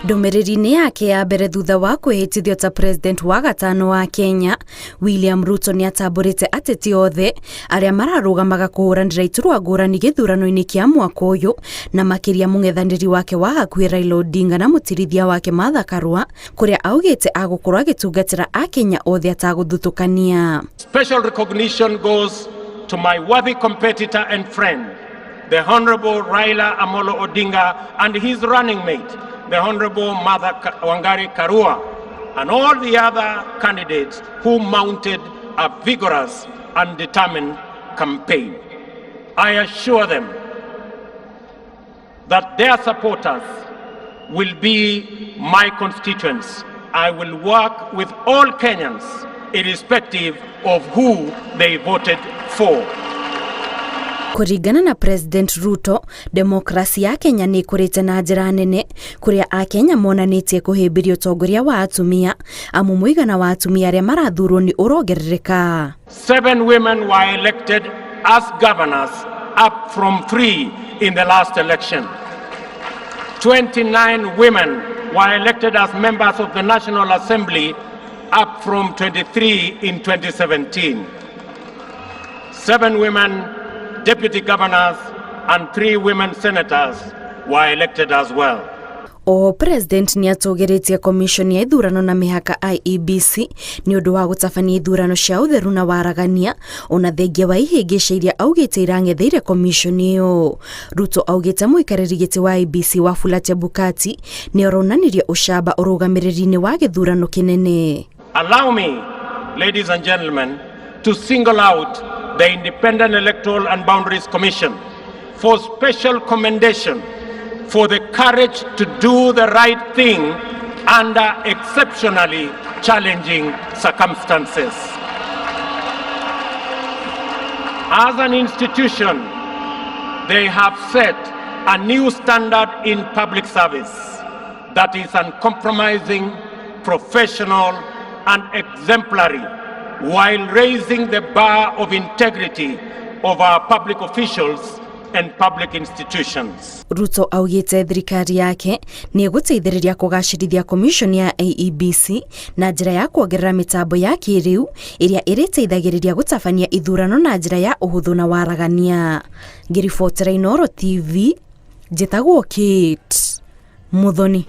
Ndũmĩrĩri-inĩ yake ya mbere thutha wa kwĩhĩtithio ta president wa gatano wa Kenya, William Ruto nĩ atambũrĩte ateti othe arĩa mararũgamaga kũhũranĩra iturwa ngũrani gĩthurano-inĩ kĩa mwaka ũyũ, na makĩria mũng'ethanĩri wake wa hakuhĩ Raila Odinga na mũtirithia wake Martha Karua, kũrĩa augĩte agũkorwo agĩtungatĩra Akenya othe atagũthutũkania. Special recognition goes to my worthy competitor and friend, the Honorable Raila Amolo Odinga and his running mate, the Honorable Martha Wangari Karua, and all the other candidates who mounted a vigorous and determined campaign. I assure them that their supporters will be my constituents. I will work with all Kenyans, irrespective of who they voted for. Kũringana na President Ruto, demokrasi ya Kenya nĩ ĩkũrĩte na njĩra nene, kũrĩa Akenya monanĩtie kũhĩmbĩria ũtongoria wa atumia, amu mũigana wa atumia arĩa marathurwo nĩ ũrongerereka. 7 women were elected as governors, up from 3 in the last election. 29 women were elected as members of the National Assembly, up from 23 in 2017. 7 women deputy governors and 3 women senators were elected as well. Oho President nĩ atũgĩrĩtie Commission ya ithurano na mĩhaka IEBC nĩ ũndũ wa gũtabania ithurano cia ũtheru na waragania, ona thengia wa ihĩngĩca iria augĩte irang'etheire commission ĩyo. Ruto augĩte mũikarĩri gĩtĩ wa IEBC Wafula Chebukati nĩ oronanirie ũcamba ũrũgamĩrĩri-inĩ wa gĩthurano kĩnene. Allow me, ladies and gentlemen, to single out the Independent Electoral and Boundaries Commission for special commendation for the courage to do the right thing under exceptionally challenging circumstances. As an institution, they have set a new standard in public service that is uncompromising, professional, and exemplary, while raising the bar of integrity of our public officials and public institutions. Ruto augĩte thirikari yake nĩ ĩgũteithĩrĩria kũgacĩrithia commission ya IEBC na njĩra ya kuongerera mĩtambo ya kĩrĩu ĩrĩa ĩrĩteithagĩrĩria gũtabania ithurano na njĩra ya ũhũthũ na waragania. Ngĩribotera Inooro TV, njĩtagwo Kate Muthoni.